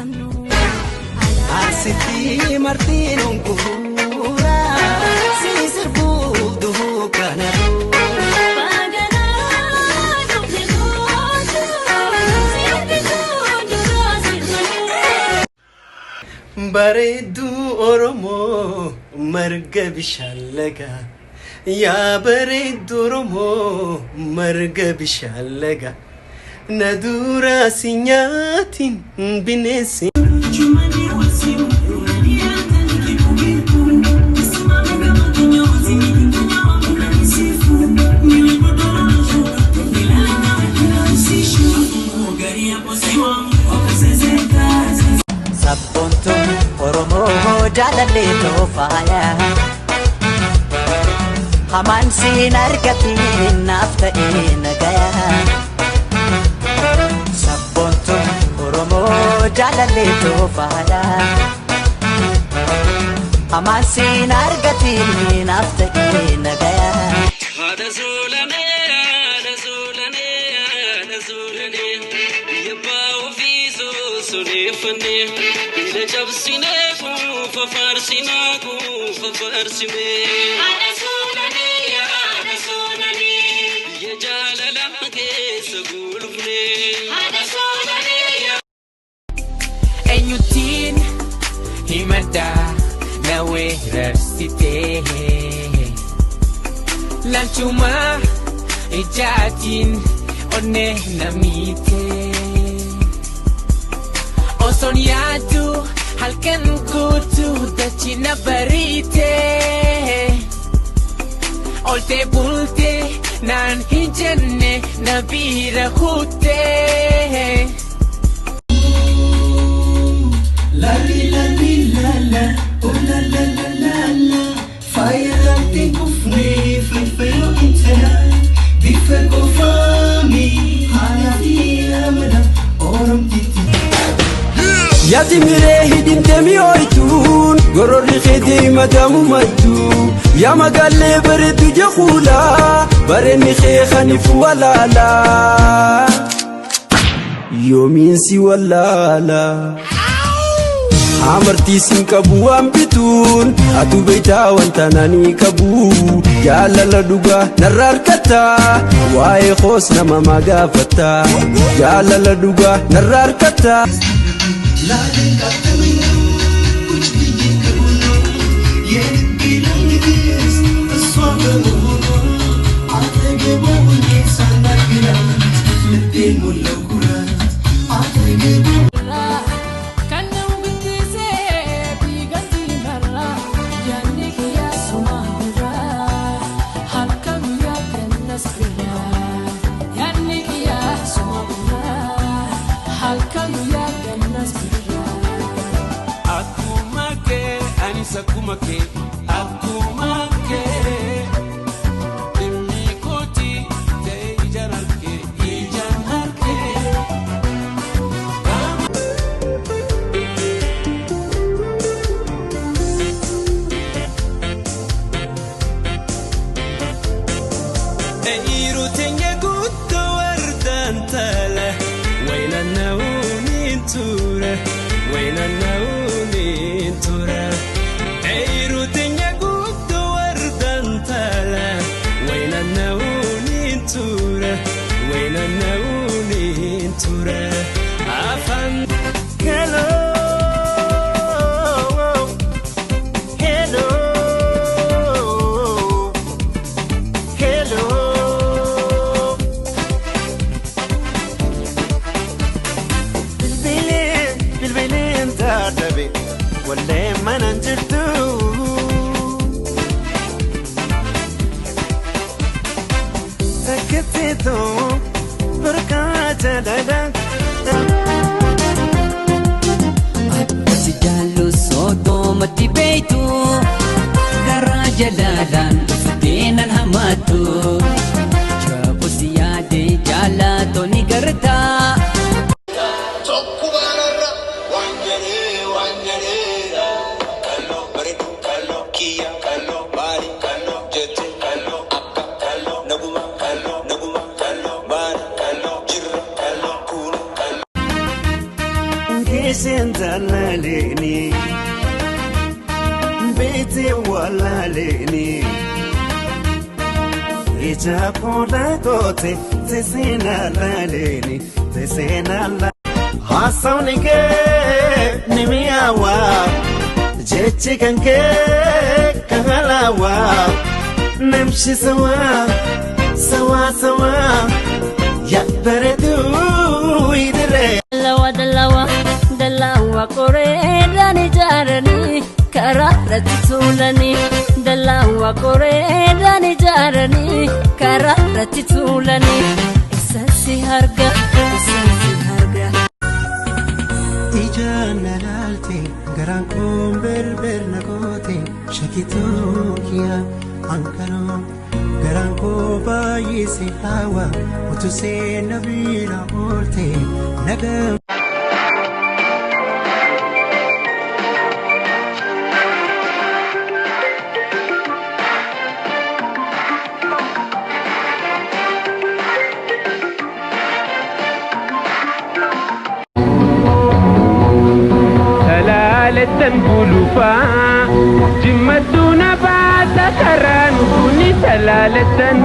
qabnu. Asitti martiin onkuura si sirbuuf duhuu kana Baganaa dhufni gootu sirbi duraa sirbanuu. Bareedduu Oromoo marga bishaan lagaa, yaa bareedduu Oromoo marga bishaan lagaa, na duraa si nyaatiin bineensi. Sabboontuun Oromoo jaalallee toofaaya. Hamaan siin argatiin naaf ta'ee nagaya. Sabboontuun Oromoo jaalallee toofaaya. Hamaan siin argatiin naaf ta'ee nagaya. Haadha suulanee, haadha suulanee, haadha suulanee, biyya abbaa ofii sosoleeffannee, beela cabsinee kuufa faarsinaa kuufa faarsinee. Haadha suulanee haadha suulanee. Biyya jaalalaa keessa gulufnee. Haadha suulanee. Eenyutiin himadha na weerarsitee, laalchuma ijaatiin onnee na miite. Osoon yaadu halkan guutuu dachi na bariite, oltee bultee naan hin jenne na bira kuttee. La li la li la la, oh la la la la la. Faayirratti kufnee fayyoo intala bifa qofaami haala fi amala Oromtitti. Yaati miree hidhinte mi'ooytuun gororri keetii madaamu mattu, yaa magaallee bareeddu jahuulaa bareenni kee kanifu walaalaa yoomiin si wallaalaa. Amartii siin qabu waan bituun atu beektaa wanta nani qabu, jaalala dhugaa narra harkata, waa'ee koos nama magaafata, jaalala dhugaa narra harkata. ላደንቅ ተመኘው ቁጭ ብዬ ከጎኗ፣ የልቤ ላይ ንግስት እሷ በመሆኗ፣ አጠገቧ ሆኜ ሳናግራት ልቤን ሞላው ኩራት አጠገቧ። Kan nama guddisee fiiganti marra, yaadni kiyyaa suma birraa, halkan guyyaa kennas birraa. Yaadni kiyyaa suma birraa, halkan guyyaa kennas birraa. Akkuma kee anis akkuma kee, akkuma kee dhimmi kooti ta'e ijaan harkee ijaan harkee. Eeruu teenya guutuu wardaan taala waynanna'uun tura waynanna'uun tura. Eeruu teenya guutuu wardaan taala waynanna'uun tura waynanna'uun tura. Afaan. Hello, hello, hello. Bilbileen bilbileen taatabe wallee mana jirtu. Takkiteetoo burqaa jaalala. Akkasi jaallu sootomatti beeytu, garaa jalaalaan dhuftee nan hamatu. Jaabusi yaade jaalatoo ni gartaa. Tokkumaanarra waan jedhee waan jedheedha. Kalloo bareedu kalloo kiyya kalloo maali kalloo jette kalloo akka kalloo naguma kalloo naguma kalloo maali kalloo jirra kalloo kuuna. Keesseen jaalaleeni beete walaaleeni ija koolaa goote teesseen alaaleeni teesseen ala. Haasawni kee ni mi'aawaa jechi kan kee kan halaawaa namshi sawaa sawaa sawaa yaa bareeduu idiree. Dalawa dalawa dalawa koreedhaan ijaaranii karaa irratti tuulanii dalawa koreedhaan ijaaranii karaa irratti tuulanii isaan si harga isaan si harga. Ijaan na laalte garaan kun berber na goote shakituu kiyya ankanoo garaan koo baay'ee si hawa utuu seena bira oolte nagaa. Salaalettan gulufaa jimmattuu na baata karaan kuni salaalettan